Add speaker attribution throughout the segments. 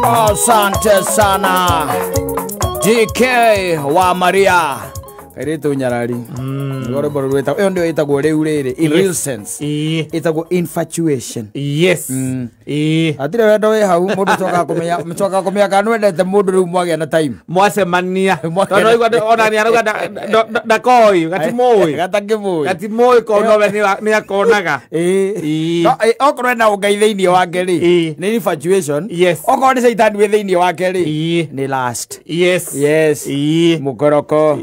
Speaker 1: Asante sana DK wa Maria kairitu nyarari nĩguo rwĩmbo rũu rwĩtagwo ĩyo nĩyo ĩtagwo rĩu rĩrĩ in real sense ĩtagwo infatuation.
Speaker 2: Yes.
Speaker 1: Hatirĩ wendo wĩ hau mũndũ cokaga kũmenya kana nĩwendete mũndũ rĩu mwagĩa na time
Speaker 2: mwacemania tondũ aigua ona nĩ arauga ndakoi gatimũĩ
Speaker 1: gatakĩmũĩ
Speaker 2: gatimũĩ konowe nĩ akonaga.
Speaker 1: Okorwo ena ũngai thĩinĩ wake rĩ nĩ infatuation.
Speaker 2: Yes.
Speaker 1: Okorwo nĩ caitani wĩ thĩinĩ wake rĩ nĩ lust.
Speaker 2: Yes.
Speaker 1: Yes. Mũkoroko.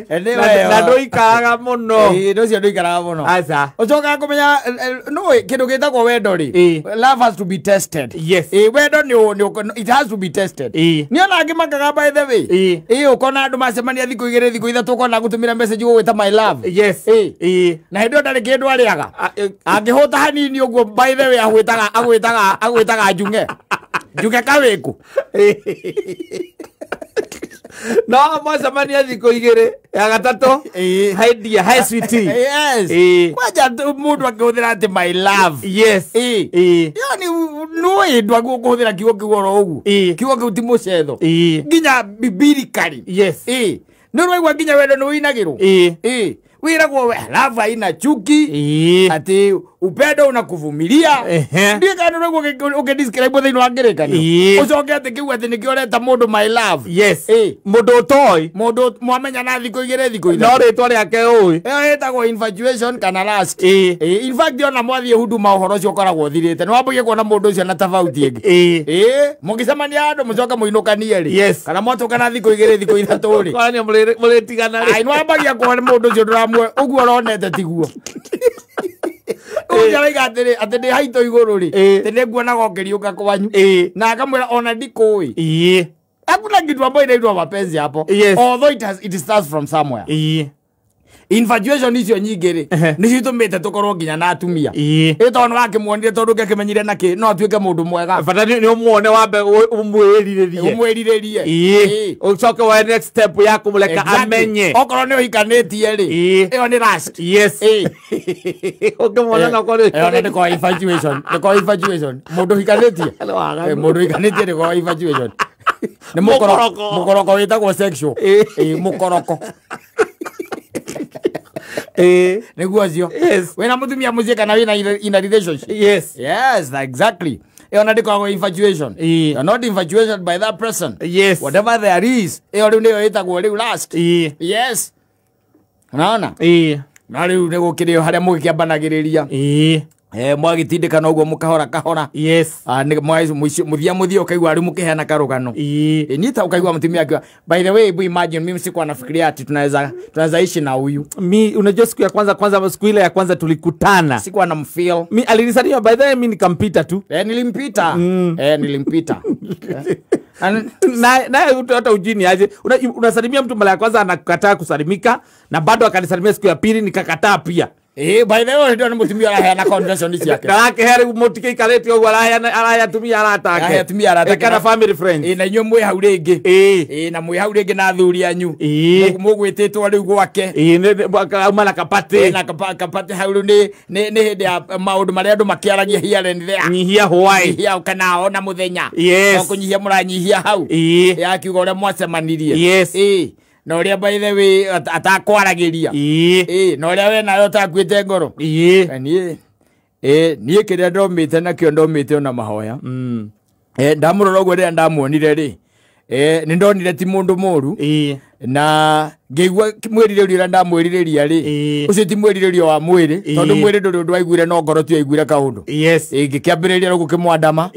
Speaker 2: Na ndũikaraga mũno.
Speaker 1: Ũcio ndũikaraga mũno.
Speaker 2: Aca.
Speaker 1: Ũcokaga kũmenya no kĩndũ gĩtagwo wendo rĩ, love has to be tested.
Speaker 2: Yes.
Speaker 1: Wendo nĩ it has to be tested. Nĩ ona angĩ makaga by the way. Ũkona andũ macemania thikũ igĩrĩ thikũ ithatũ ũkona gũtũmĩra message gũgwĩta my love.
Speaker 2: Yes.
Speaker 1: Na hĩndĩ ĩyo ndarĩ kĩndũ arĩaga. Angĩhũta hanini ũguo by the way agwĩtaga njung'e. Njung'e kawĩkũ.
Speaker 2: No mwacemania thikũ igĩrĩ ya gatatũ hi dear, hi sweetie.
Speaker 1: Yes. Kwanja mũndũ akĩhũthĩra atĩ my love.
Speaker 2: Yes.
Speaker 1: Yani nĩũĩ ndwagĩrĩirwo kũhũthĩra kiugo kĩu oro ũguo. Kiugo kĩu ti mũcetho. Nginya biblically.
Speaker 2: Yes.
Speaker 1: Nĩ ũraigua nginya wendo nĩ ũinagĩrwo. Wĩragwo we love haina chuki. Atĩ upendo unakuvumilia. Ndiĩ kana nĩũraigua ũkĩdescribe thĩinĩ wa ngerekano. Ũcoke atĩ kĩu atĩ nĩkĩo ũreta mũndũ my love.
Speaker 2: Yes. Mũndũ ũtoĩ.
Speaker 1: Mũndũ mwamenya na thikũ igĩrĩ thikũ ithatũ.
Speaker 2: No rĩtwa rĩake ũĩ.
Speaker 1: Ĩyo ĩtagwo infatuation kana lust. In fact ona mwathiĩ huduma ũhoro ũcio ũkoragwo ũthirĩte. Nĩwambagia kuona mũndũ ũcio na tofauti ĩngĩ. Mũngĩcemania andũ mũcoke mũinũkanie rĩ.
Speaker 2: Yes.
Speaker 1: Kana mwatũkana thikũ igĩrĩ thikũ ithatũ rĩ.
Speaker 2: Kwanyu mũrĩtigana rĩ.
Speaker 1: Ai nĩwambagia kuona mũndũ ũcio ndũramwe ũguo ũronete tiguo. Ũrĩa arauga atĩrĩ atĩ ndĩ haitũ igũrũ rĩ atĩ nĩnguonaga ũkĩriũka kwanyu na akamwĩra ona ndikũĩ. Hakuna kitu ambayo inaitwa mapenzi hapo.
Speaker 2: Yes.
Speaker 1: Although it starts from somewhere. Infatuation icio nyingĩ rĩ nĩcio itũmĩte tũkorwo nginya na atumia. Tondũ nĩwakĩmuonire tondũ ũngĩakĩmenyire nakĩ no atuĩke mũndũ mwega.
Speaker 2: Bata nĩ ũmuone wambe ũmwĩrirĩrie.
Speaker 1: Ũmwĩrirĩrie.
Speaker 2: Ũcoke woe next step ya kũmũreka amenye.
Speaker 1: Okorwo nĩ ũhikanĩtie rĩ ĩyo nĩ lust.
Speaker 2: Yes. Ũngĩmuona no korwo
Speaker 1: ĩyo nĩ kwa infatuation. Nĩ kwa infatuation. Mũndũ ũhikanĩtie. Mũndũ ũhikanĩtie nĩ kwa infatuation. Nĩ mũkoroko. Mũkoroko wĩtagwo sexual. Mũkoroko. Nĩguo ũcio.
Speaker 2: Yes.
Speaker 1: Wĩna mũtumia mũciĩ kana wĩna in a relationship.
Speaker 2: Yes.
Speaker 1: Yes, exactly. Ĩyo na ndĩkoragwo infatuation. You're not infatuated by that person.
Speaker 2: Yes.
Speaker 1: Whatever there is, ĩyo rĩu nĩyo ĩtagwo rĩu lust. Yes. Unaona? Na rĩu nĩ gũkĩrĩ harĩa mũgĩkĩambanagĩrĩria. Mwagĩtindĩkana ũguo mũkahora kahora.
Speaker 2: Yes.
Speaker 1: Mũthia mũthia ũkaigua rĩu mũkĩheana karũgano. Niĩ ta ũkaigua mũtumia akiuga, by the way, hebu imagine mimi sikuwa nafikiria ati tunaweza ishi na huyu.
Speaker 2: Mi unajua siku ya kwanza siku ile ya kwanza tulikutana.
Speaker 1: Sikuwa namfeel.
Speaker 2: Mi alinisalimia by the way mimi nikampita tu.
Speaker 1: Nilimpita. Nilimpita.
Speaker 2: Na hata ujini aje unasalimia mtu mara ya kwanza anakataa kusalimika na bado akanisalimia siku ya pili nikakataa pia.
Speaker 1: By the way ndio ni mũtumia araheana confession ici yake.
Speaker 2: Nake harĩ mũtikĩikarĩte ũguo araheana atumia arata ake.
Speaker 1: Arahe atumia arata ake.
Speaker 2: Kana family friends.
Speaker 1: Na inyuĩ mwĩ hau rĩngĩ. Na mwĩ hau rĩngĩ na athuri anyu. Mũgwĩtĩtwo rĩu gwake.
Speaker 2: Auma na kapatĩ.
Speaker 1: Na kapatĩ hau rĩu nĩ hĩndĩ ya maũndũ marĩa andũ makĩaragia here and there.
Speaker 2: Nyihia hwaĩ.
Speaker 1: Nyihia kana ona mũthenya.
Speaker 2: Yes.
Speaker 1: No kũnyihia mũranyihia hau. Yakiuga ũrĩa mwacemanirie.
Speaker 2: Yes.
Speaker 1: Na ũrĩa by the way atakwaragĩria. Na ũrĩa we nawe ũtakuĩte ngoro. Niĩ kĩrĩa ndomĩte nakĩo ndomĩte ona mahoya. Ndamũrora ũguo rĩrĩa ndamuonire rĩ nĩ ndonire ti mũndũ mũru. Na ngĩigua mwĩrirĩrio ũrĩa ndamwĩrirĩria rĩ ũcio ti mwĩrirĩrio wa mwĩrĩ tondũ mwĩrĩ ndũrĩ ũndũ waiguire no ngoro tu yaiguire kaũndũ.
Speaker 2: Yes.
Speaker 1: Ngĩkĩambĩrĩria rĩu gũkĩmwandama.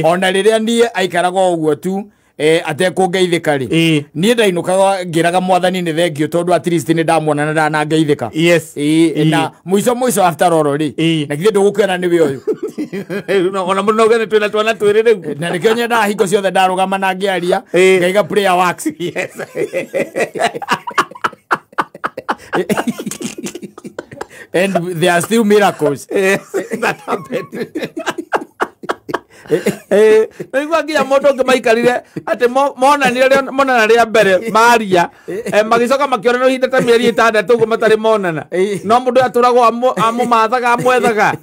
Speaker 1: Ona rĩrĩa niĩ aikaraga o ũguo tu atekũngeithĩka rĩ niĩ ndainũkaga ngĩraga mwathani nĩ thengio tondũ at least nĩ ndamuona na ndanangeithĩka.
Speaker 2: Yes.
Speaker 1: Na mũico mũico after all rĩ na githĩ ndũgũkĩona nĩwe ũyũ.
Speaker 2: Ona mũno ũgene twĩna twana twĩrĩ rĩu.
Speaker 1: Na nĩkĩo nyendaga hingo ciothe ndarũgama na ngĩaria ngaiga prayer works.
Speaker 2: Yes.
Speaker 1: And there are still miracles.
Speaker 2: Yes, that happened. Nĩigua nginya mũndũ ũngĩ maikarire atĩ monanire monana rĩa mbere maria magĩcoka makĩonana ihinda ta mĩeri 6 ũguo matarĩ monana no mũndũ atũragwo amũmathaga amwethaga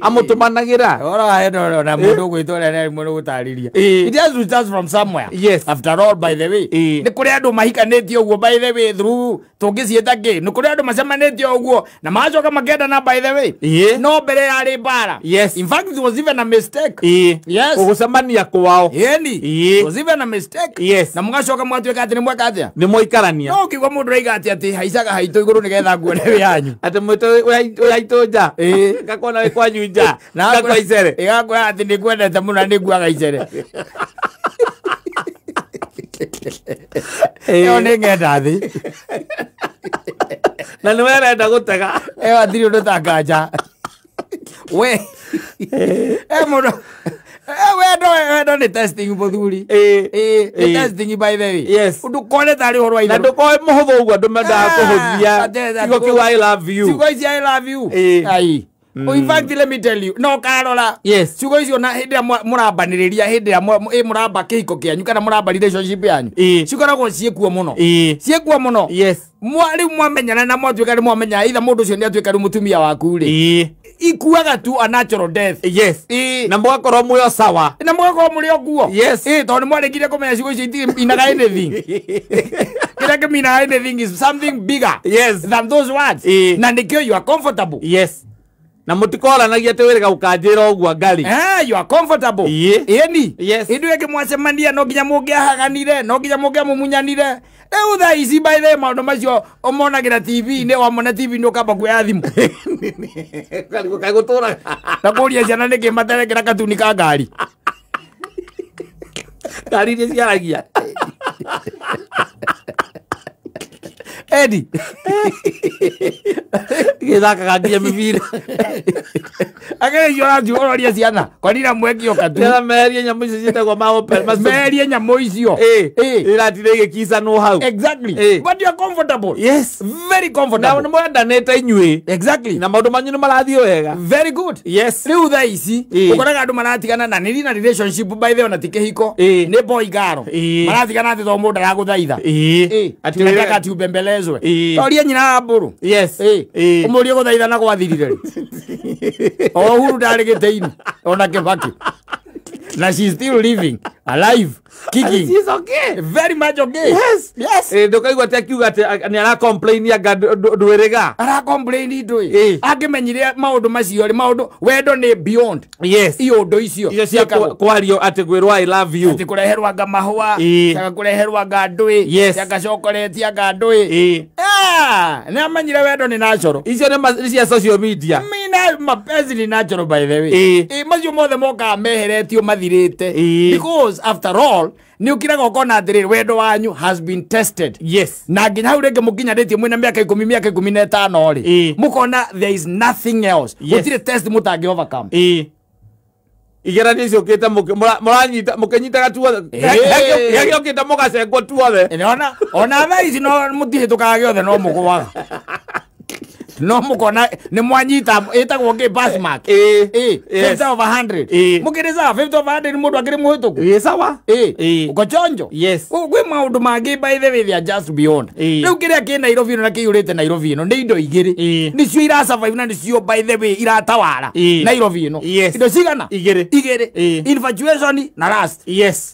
Speaker 2: amũtũmanagĩra.
Speaker 1: Ora no na mũndũ ũgwĩtwo ũrĩa nĩ mũndũ gũtarĩria. It has to start from somewhere.
Speaker 2: Yes.
Speaker 1: After all, by the way, nĩ kũrĩ andũ mahikanĩtie ũguo, by the way, through tũngĩciĩta kĩ, nĩ kũrĩ andũ macemanĩtie ũguo na magacoka makendana, by the way. No mbere yarĩ mbara.
Speaker 2: Yes.
Speaker 1: In fact, it was even a mistake. Yes.
Speaker 2: Gũcemania kwao.
Speaker 1: Yeni. It was even a mistake.
Speaker 2: Yes.
Speaker 1: Na mũgacoka mwatuĩka atĩ nĩ mweka atĩa?
Speaker 2: Nĩ mwaikarania.
Speaker 1: No ũkĩigua mũndũ araiga atĩ haicaga haitũ igũrũ nĩgetha nguone wĩ yanyu.
Speaker 2: Atĩ mwĩtũ wĩ haitũ nja. Ngakuona wĩ kwanyu nja. Ngakua icere.
Speaker 1: Ĩgakwĩra atĩ nĩngwendete mũno na nĩnguaga icere. Ĩyo nĩ ng'enda thĩ.
Speaker 2: Na nĩ werenda gũtega.
Speaker 1: Ĩyo hatirĩ ũndũ ta nganja. We. Mũndũ. Wendo nĩ testing mũthuri. Nĩ testing, by the way.
Speaker 2: Yes.
Speaker 1: Ndũkone tarĩ ũhoro wa
Speaker 2: Na
Speaker 1: itherũ.
Speaker 2: ndũkoe mũhũthũ ũguo andũ mendaga kũhũthia. Kiugo kĩu I love you.
Speaker 1: Ciugo ici I love you. Ai. In fact, let me tell you, no karora.
Speaker 2: Yes.
Speaker 1: Ciugo icio na hĩndĩ ĩrĩa mũrambanĩrĩria, hĩndĩ ĩrĩa mũramba kĩhiko kĩanyu kana mũramba relationship yanyu. Cikoragwo ciĩkuo mũno. Ciĩkuo mũno.
Speaker 2: Yes.
Speaker 1: Rĩu mwamenyana na mwatuĩka nĩ mwamenya either mũndũ ũcio nĩ atuĩka rĩu mũtumia waku rĩ. Ikuaga tu a natural death.
Speaker 2: Yes. Na mũgakorwo mwĩ o sawa.
Speaker 1: Na mũgakorwo mũrĩ o kuo.
Speaker 2: Yes.
Speaker 1: Tondũ nĩ mwarĩkire kũmenya ciugo icio itiinaga anything. Kĩrĩa kĩminaga anything is something bigger.
Speaker 2: Yes.
Speaker 1: Than those words. Na nĩkĩo you are comfortable.
Speaker 2: Yes. Na mũtikoranagia atĩ wĩrĩga ũkanjĩra ũguo ngarĩ.
Speaker 1: You are comfortable. Ĩni.
Speaker 2: Yes.
Speaker 1: Hĩndĩ ĩngĩ mwacemania no nginya mũngĩahaganire, no nginya mũngĩamũmunyanire. Rĩu thaa ici, by the way, maũndũ macio ũmonagĩra TV-inĩ, wamona TV-inĩ ũkamba kuoya thimũ.
Speaker 2: Kaĩ gũtũraga.
Speaker 1: Na kũria ciana nĩkĩ materekera katuni ka ngari.
Speaker 2: Ngari iria ciaragia.
Speaker 1: Edi.
Speaker 2: Gĩthakaga nginya mĩbira.
Speaker 1: Akĩrĩ icio ũroria ciana. Kwa nini mwekio katu?
Speaker 2: Nĩgetha meherie nyamũ icio ciĩtagwo maope.
Speaker 1: Meherie nyamũ icio.
Speaker 2: Iratinda igĩkicanwo hau.
Speaker 1: Exactly. But you are comfortable.
Speaker 2: Yes.
Speaker 1: Very comfortable.
Speaker 2: Na nĩmwendanĩte inyuĩ.
Speaker 1: Exactly.
Speaker 2: Na maũndũ manyu nĩ marathiĩ wega.
Speaker 1: Very good.
Speaker 2: Yes.
Speaker 1: Rĩu thaa ici ũkoraga andũ maratigana na nĩ na relationship, by the way, ona ti kĩhiko. Nĩ boy girl. Maratigana atĩ tondũ mũndũ aragũthaitha.
Speaker 2: Atĩ
Speaker 1: nataka ati ubembelezwe. Toria nyina wa mbũrũ.
Speaker 2: Yes.
Speaker 1: Ũmũrie gũthaitha na gwathirire rĩ. O Uhuru ndarĩ gĩtĩ-inĩ ona Kibaki. Na she is still living, alive, kicking.
Speaker 2: She's okay.
Speaker 1: Very much okay.
Speaker 2: Yes.
Speaker 1: Yes.
Speaker 2: Ndũkaigua atĩ akiuga atĩ nĩ ara complain anga ndwĩrĩga.
Speaker 1: Ara complain ndũĩ. Angĩmenyire maũndũ macio rĩ, maũndũ wendo nĩ beyond.
Speaker 2: Yes.
Speaker 1: Iũndũ icio.
Speaker 2: Icio cia kwario atĩ kwĩrwo I love you.
Speaker 1: Atĩ kũreherwo anga mahũa, anga kũreherwo anga ndũĩ, anga chocolate, anga ndũĩ. Nĩ amenyire wendo nĩ natural.
Speaker 2: Icio nĩ cia social media.
Speaker 1: Mina mapenzi ni natural, by the way. Macio mothe mokaga meheretio mathirĩte. Because after all, nĩ ũkiraga ũkona atĩrĩrĩ wendo wanyu has been tested.
Speaker 2: Yes.
Speaker 1: Na nginya hau rĩngĩ mũkinyanĩtie mwĩna mĩaka 10 mĩaka 15 rĩ, mũkona there is nothing else. Gũtirĩ test mũtangĩ overcome.
Speaker 2: Igeranio ciũkĩte mũranyita mũkĩnyitaga tuothe. Gĩokĩte mũgacengwo tuothe.
Speaker 1: Nĩona ona thaa ici no mũtihĩtũkaga gĩothe no mũgũaga. No mũkona nĩ mwanyita ĩtagwo kĩ pass mark. 50 over 100. Mũkĩrĩ sawa 50 over 100 mũndũ akĩrĩ mũhĩtũku.
Speaker 2: Sawa.
Speaker 1: Uko chonjo.
Speaker 2: Yes.
Speaker 1: Kwĩ maũndũ mangĩ, by the way, they are just beyond. Rĩu kĩrĩa kĩ Nairobi ĩno na kĩiyũrĩte Nairobi ĩno nĩ indo igĩrĩ. Nĩcio ira survive na nĩcio, by the way, iratawara Nairobi ĩno. Indo cigana?
Speaker 2: Igĩrĩ.
Speaker 1: Igĩrĩ. Infatuation na lust.
Speaker 2: Yes.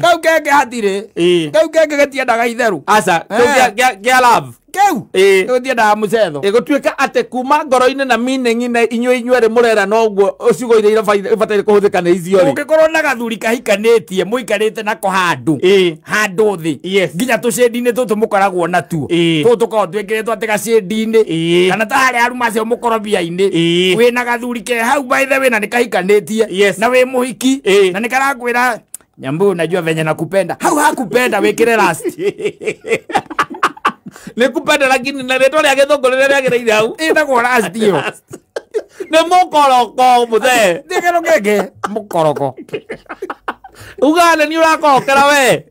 Speaker 1: Kau kenge hatirĩ. Kau kenge gatiendaga itherũ.
Speaker 2: Aca, kĩu kĩa love.
Speaker 1: Keu. Gũtiendaga mũcetho.
Speaker 2: Gũtuĩka atĩ kuma ngoro-inĩ na meaning na inyuĩ inyuerĩ mũrera noguo ciugo iria ibataire kũhũthĩka nĩ icio rĩ.
Speaker 1: Ũngĩkorwo na gathuri kahikanĩtie mũikarĩte nako handũ. Handũ thĩ. Nginya tũcĩndi-inĩ tũtũ mũkoragwo natuo. Tũtũ tũkoragwo twĩkĩrĩtwo atĩ gacĩndi-inĩ. Kana ta harĩa aruma acio mũkorobia-inĩ. Wĩna gathuri ke hau, by the way, na nĩ kahikanĩtie. Na wĩ mũhiki. Na nĩ karakwĩra Nyambu, unajua venye nakupenda. Hau hakupenda wĩkĩre last.
Speaker 2: Nĩkupenda lakini na rĩtwa rĩa gĩthũngũ rĩrĩa rĩagĩrĩire hau.
Speaker 1: Ĩtagwo last ĩyo.
Speaker 2: Nĩ mũkoroko mũthee.
Speaker 1: Nĩ kĩndũ gĩkĩ mũkoroko.
Speaker 2: Ugaga nĩ ũrakorokera we.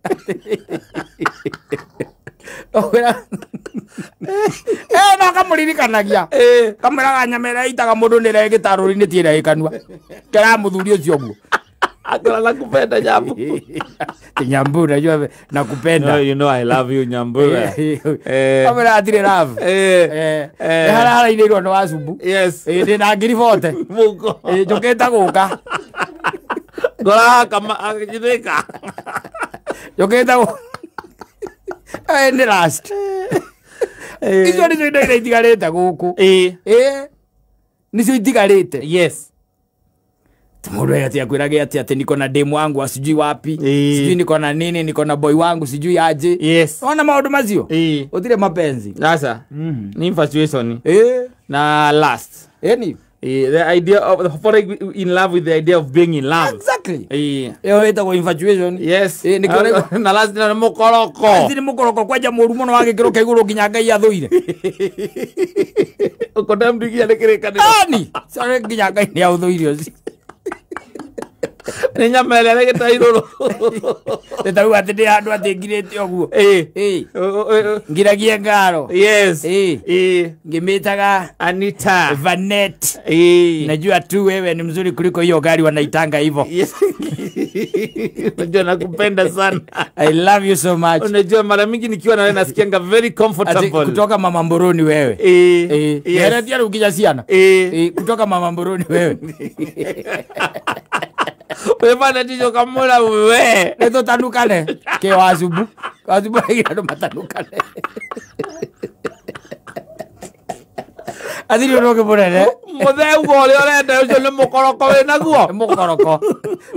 Speaker 1: No kamũririkanagia. Kamwĩraga nyama ĩrĩa ĩitaga mũndũ nĩ ĩrĩa ĩgĩtarũri-inĩ ti ĩrĩa ĩ kanua. Kera mũthuri ũcio ũguo.
Speaker 2: Akora nakupenda Nyambu.
Speaker 1: Nyambu unajua nakupenda.
Speaker 2: No, you know I love you Nyambu.
Speaker 1: Kamera atire love. Hara hara ile ndo wacubu.
Speaker 2: Yes.
Speaker 1: Ndina ngiri bote.
Speaker 2: Muko.
Speaker 1: Njoketa guka.
Speaker 2: Ngora kama agithika.
Speaker 1: Njoketa guka. Ni last. Icio nicio indo iria itigarĩte gũkũ. Nicio itigarĩte.
Speaker 2: Yes.
Speaker 1: Mũndũ ati akwĩrage atĩ atĩ niko na demu wangu sijui wapi. Sijui niko na nini, niko na boy wangu sijui aje.
Speaker 2: Yes.
Speaker 1: Ona maũndũ macio. Ũtire mapenzi.
Speaker 2: Sasa. Ni infatuation. Na last.
Speaker 1: Ni
Speaker 2: the idea of falling in love with the idea of being in love.
Speaker 1: Exactly. Iyo ĩtagwo infatuation.
Speaker 2: Yes. Na last ni mukoroko.
Speaker 1: Last ni mukoroko kwanja mũru mũno wa gĩkĩro kĩa igũrũ nginya Ngai athũire.
Speaker 2: Ũkonda mndigia nĩ kĩrĩkanĩro.
Speaker 1: Ani, sorry nginya Ngai nĩ aũthũire ũcio.
Speaker 2: Nĩ nyama ĩrĩa ĩrĩgĩta irũrũ.
Speaker 1: Nĩ atĩ ndĩ handũ atĩ ngirĩte ũguo. Ngiragie ngaro.
Speaker 2: Yes.
Speaker 1: Ngimĩtaga
Speaker 2: Anita.
Speaker 1: Vanet. Najua tu wewe ni mzuri kuliko hiyo gari wanaitanga hivyo.
Speaker 2: Yes. Unajua nakupenda sana.
Speaker 1: I love you so much.
Speaker 2: Unajua mara mingi nikiwa na wewe nasikianga very comfortable.
Speaker 1: Ati, kutoka Mama Mboroni wewe.
Speaker 2: Yes.
Speaker 1: Yes. Ukija siana. Kutoka Mama Mboroni wewe.
Speaker 2: Wewe tijo kamula wewe.
Speaker 1: Neto tanukane. Ke wazubu. Wazubu ndo matanukane. Athiri uroke munene.
Speaker 2: Muthe ugo uria urenda ucio ni mukoroko wi naguo.
Speaker 1: Mukoroko.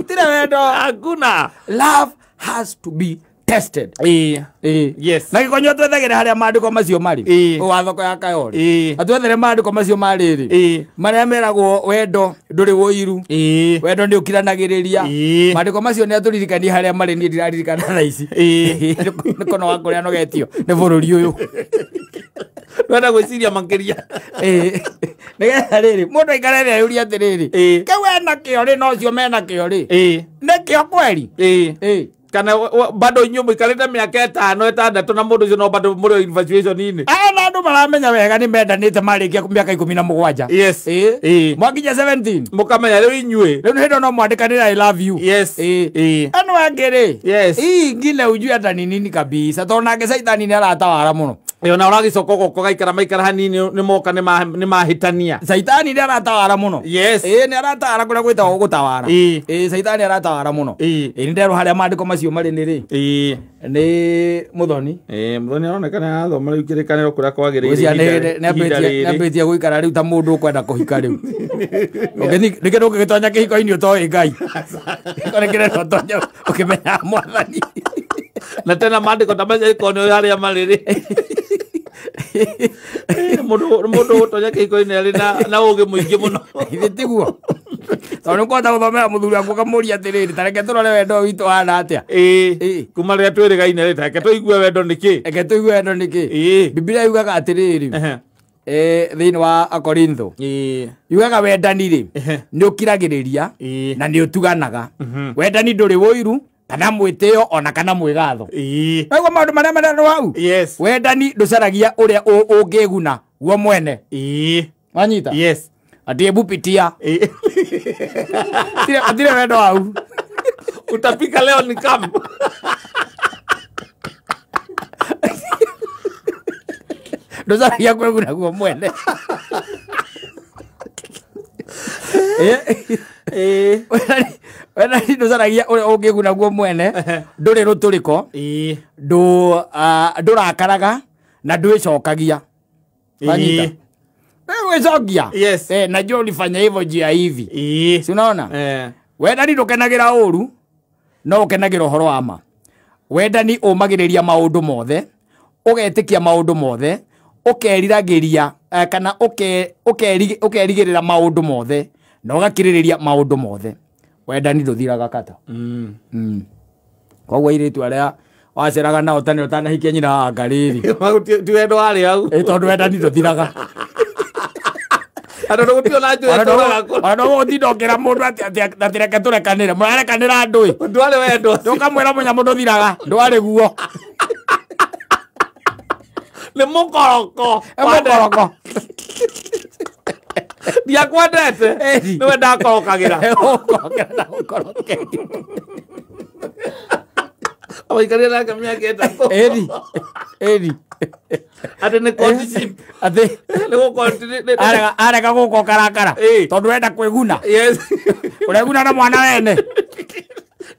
Speaker 1: Tira wendo.
Speaker 2: Hakuna.
Speaker 1: Love has to be tested.
Speaker 2: Yes.
Speaker 1: Na gikonyo twethagire haria maandiko macio mari. Wa thoko ya Kayori. Atwethere maandiko macio mari ri. Maria meragwo wendo nduri woiru. Wendo ni ukiranagiriria. Maandiko macio ni aturirikania haria mari ni ndiraririkana thaa ici. Nikono wa kuria nogetio ni bururi uyu.
Speaker 2: Wenda gwiciria makiria.
Speaker 1: Nigetha riri mundu aikare thĩ ayũrie atiriri ke we na kĩo rĩ no cio mena kĩo rĩ nĩ kĩo kweri.
Speaker 2: Kana bado inyuĩ mũikarĩte mĩaka 5 6 na mũndũ ũcio no bado mũrĩ infatuation-inĩ.
Speaker 1: Na andũ maramenya wega nĩ mendanĩte marĩkia mĩaka 17.
Speaker 2: Yes.
Speaker 1: Mwakinya 17
Speaker 2: mũkamenya rĩu inyuĩ.
Speaker 1: Rĩu hĩndĩ no mwandĩkanĩre I love you.
Speaker 2: Yes.
Speaker 1: Anu angĩ rĩ.
Speaker 2: Yes.
Speaker 1: Hii ngine ujue hata ni nini kabisa tondũ nake caitani nĩ aratawara mũno.
Speaker 2: Ona ũragĩcoka ũgoka ũgaikara maikara hanini nĩ moka nĩ mahĩtania.
Speaker 1: Caitani nĩ aratawara mũno.
Speaker 2: Yes.
Speaker 1: Nĩ aratawara kũrĩa gwĩtagwo gũtawara. Caitani aratawara mũno. Nĩ nderwo harĩa maandĩko macio marĩ nĩ rĩ. Nĩ Muthoni.
Speaker 2: Muthoni aronekana athoma rĩu kĩrĩkanĩro kũrĩa kwagĩrĩire.
Speaker 1: Nĩambĩtie gũikara rĩu ta mũndũ ũkwenda kũhika rĩu. Nĩkĩ ndũngĩgĩtonya kĩhiko-inĩ ũtoĩ Ngai. Nĩkĩrenda ũtonye ũkĩmenyaga Mwathani.
Speaker 2: Na tena maandĩko ta macio ĩkonio harĩa marĩ rĩ. Mũndũ ũtonya kĩhiko-inĩ arĩ na ũũgĩ mũingĩ mũno.
Speaker 1: Githĩ tiguo? Tondũ nĩũkũhota gũthomera mũthuri waku ũkamũria atĩrĩrĩ ta reke tũrore wendo witũ ũhana atĩa.
Speaker 2: Kuma rĩrĩa twĩrĩgaine rĩ ta reke tũigue wendo nĩ kĩ.
Speaker 1: Reke tũigue wendo nĩ kĩ. Bibilia yugaga atĩrĩrĩ thĩinĩ wa Akorintho yugaga wendani rĩ nĩ ũkiragĩrĩria na nĩ ũtuganaga. Wendani ndũrĩ ũiru kana mwĩtĩo ona kana mwĩgatho. Naguo maũndũ marĩa marerwo hau.
Speaker 2: Yes.
Speaker 1: Wendani ndũcaragia ũrĩa ũngĩguna guo mwene. Wanyita?
Speaker 2: Yes.
Speaker 1: Ati hebu pitia. Atire wendo hau.
Speaker 2: Utapika leo ni kam.
Speaker 1: Ndũcaragia kwĩguna guo mwene. Wendani ndũcaragia ũrĩa ũngĩguna guo mwene, ndũrĩ rũtũrĩko, ndũrakaraga na ndwĩcokagia. Wanyita? Wewe.
Speaker 2: Yes.
Speaker 1: Najua ulifanya hivyo jia hivi. Si unaona? Wendani ndũkenagira ũru no ũkenagira ũhoro wa ma. Wendani ũmagĩrĩria maũndũ mothe, ũgetĩkia maũndũ mothe, ũkeriragĩria kana ũkerigĩrĩra maũndũ mothe na ũgakirĩrĩria maũndũ mothe. Wendani ndũthiraga kata. Koguo airĩtu arĩa waceraga nao tene ũtanahikia nyina wa ngarĩrĩ.
Speaker 2: Ti wendo warĩ hau.
Speaker 1: Tondũ wendani ndũthiraga.
Speaker 2: Andũ gũtirĩ na njũĩ tũraga kũ.
Speaker 1: Ona ndũgũtinda ũkĩra mũndũ atĩ reke tũrekanĩre. Mũrarekanĩra andũ ĩ.
Speaker 2: Ndwarĩ wendo.
Speaker 1: Ndũkamwĩra mũnyamũ ndũthiraga. Ndwarĩ guo.
Speaker 2: Nĩ mũkoroko.
Speaker 1: Mũkoroko.
Speaker 2: Ndiakwendete. Niwe ndakorokagĩra.
Speaker 1: Ũkorokera na ũkoroke.
Speaker 2: Waikarire nake mĩaka 3.
Speaker 1: Ĩni. Ĩni.
Speaker 2: Atĩ nĩ courtship.
Speaker 1: Atĩ
Speaker 2: Nĩ gũkorwo
Speaker 1: arega gũka ũkarakara. Tondũ wenda kwĩguna.
Speaker 2: Yes.
Speaker 1: Ũreguna na mwana wene.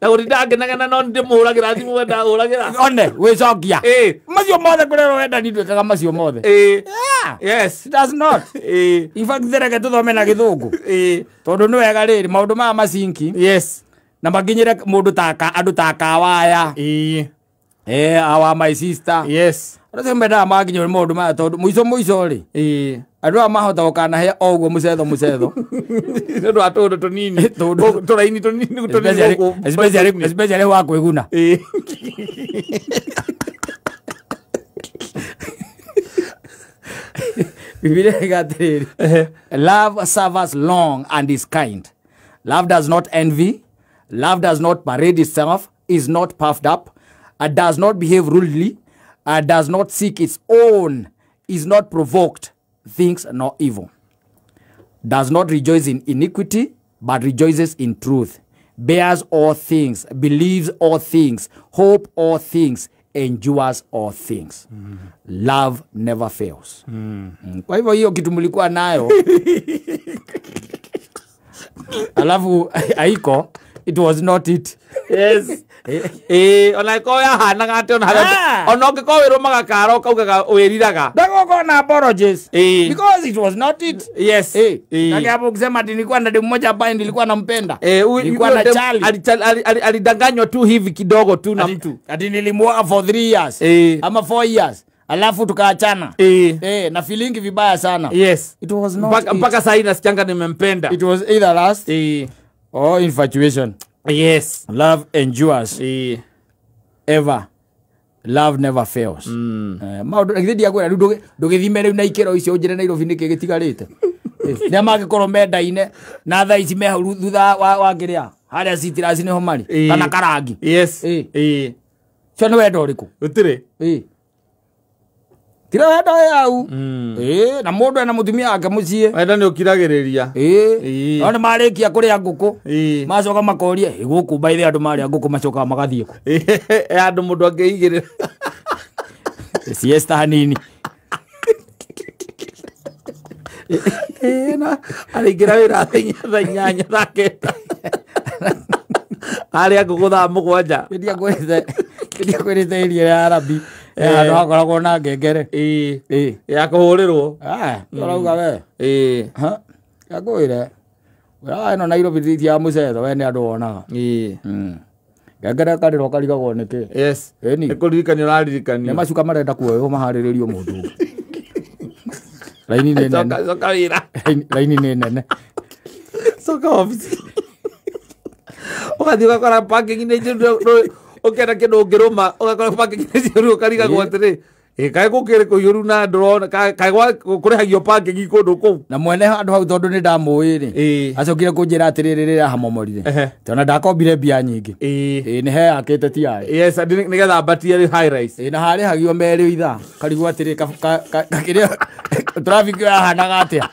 Speaker 2: Na gũtinda ngĩnegena no ndĩmũhũragĩra thimũ we ndahũragĩra.
Speaker 1: One wĩcokia. Macio mothe kũrerwo wendani ndwĩkaga macio mothe.
Speaker 2: Yes.
Speaker 1: It does not. In fact thereke tũthome na gĩthũngũ. Tondũ nĩ wega rĩrĩ maũndũ maya macinki.
Speaker 2: Yes.
Speaker 1: Na makinyĩre mũndũ ta andũ ta kawaya. Awa my sister.
Speaker 2: Yes.
Speaker 1: Andũ acio mendaga makinyĩrwo nĩ maũndũ maya tondũ mũico mũico rĩ. Andũ aya mahota gũkanahe o ũguo mũcetho mũcetho.
Speaker 2: Nĩ ũndũ wa tũũndũ tũnini. Tũraini tũnini tũnini gũkũ.
Speaker 1: Especially wa kwĩguna. Bibilia ĩga atĩrĩrĩ. Love suffers long and is kind. Love does not envy. Love does not parade itself, is not puffed up, does not behave rudely, does not seek its own, is not provoked, thinks no evil. Does not rejoice in iniquity, but rejoices in truth. Bears all things, believes all things, hope all things, endures all things. Love never fails. Kwa hivyo hiyo kitu mlikuwa nayo alafu haiko, it was not it.
Speaker 2: Yes. Ona ĩkorwo yahanaga atĩ ona ona ũngĩkorwo wĩrũmaga kara ũkaugaga wĩriraga.
Speaker 1: Ndagũkorwo na apologies. Because it was not it.
Speaker 2: Yes.
Speaker 1: Kaka hapo ukisema ati nilikuwa na demu mmoja ambaye nilikuwa nampenda. Nilikuwa na Charlie.
Speaker 2: Alidanganywa tu hivi kidogo tu na mtu.
Speaker 1: Ati nilimuoa for 3 years. Ama 4 years. Alafu tukaachana. Na feeling vibaya sana.
Speaker 2: Yes.
Speaker 1: It was not it.
Speaker 2: Mpaka sasa nasikianga nimempenda.
Speaker 1: It was either lust or infatuation.
Speaker 2: Yes.
Speaker 1: Love endures. Ever. Love never fails. Maũndũ githĩ ndiakwĩra rĩu ndũgĩthime rĩu na ikĩro icio ũnjĩre Nairobi nĩkĩ gĩtigarĩte. Nĩa mangĩkorwo mendaine na thaa ici me hau thutha wa kĩrĩa harĩa Citrus nĩho marĩ kana Karangi.
Speaker 2: Yes.
Speaker 1: Cio nĩ wendo ũrĩkũ?
Speaker 2: Gũtirĩ.
Speaker 1: Tira wendo yau. Na mũndũ ena mũtumia wake mũciĩ.
Speaker 2: Wendo nĩ ũkiragĩrĩria.
Speaker 1: No nĩ marĩkia kũrĩa ngũkũ. Macoka makoria, gũkũ by the andũ marĩa ngũkũ macokaga magathiĩ kũ?
Speaker 2: Andũ mũndũ angĩigĩrĩra.
Speaker 1: Siesta hanini.
Speaker 2: Na araingĩra wĩra thaa 8 thaa 9. Arĩa ngũkũ thaa 7.
Speaker 1: Ndiakwĩrĩte irio ya Arabi. Handũ hakoragwo na ngengere.
Speaker 2: Ya kũhũrĩrwo.
Speaker 1: Ũrauga we. Ngakwĩre. Wĩra ĩno Nairobi ti ya mũcetho we nĩ andũ wonaga. Ngengere karĩro karigagwo nĩkĩ?
Speaker 2: Yes. Nĩ kũririkanio ũraririkanio.
Speaker 1: Nĩ macuka marenda kuoywo maharĩrĩrio mũndũ ũngĩ. Raini nĩ nene.
Speaker 2: Coka wĩra.
Speaker 1: Raini nĩ nene.
Speaker 2: Coka obici. Ũgathiĩ ũgakora parking-inĩ njũru ũkenda kĩndũ ũngĩrũma ũgakora parking-inĩ njũru ũkarigagwo atĩrĩ kaĩ gũkĩrĩ kũiyũru na ndũrona kaĩ kũrĩhagio parking kũndũ kũu.
Speaker 1: Na mwene handũ hau tondũ nĩ ndamũĩ rĩ acokire kũnjĩra atĩrĩrĩ rĩrĩa hamomorire tondũ ndakombire mbia nyingĩ. Nĩ heyakĩte ti yarĩ.
Speaker 2: Yes, nĩgetha ambatie high rise.
Speaker 1: Na harĩhagio merĩ ithaa karigwo atĩrĩ kakĩrĩa traffic ĩyo yahanaga atĩa.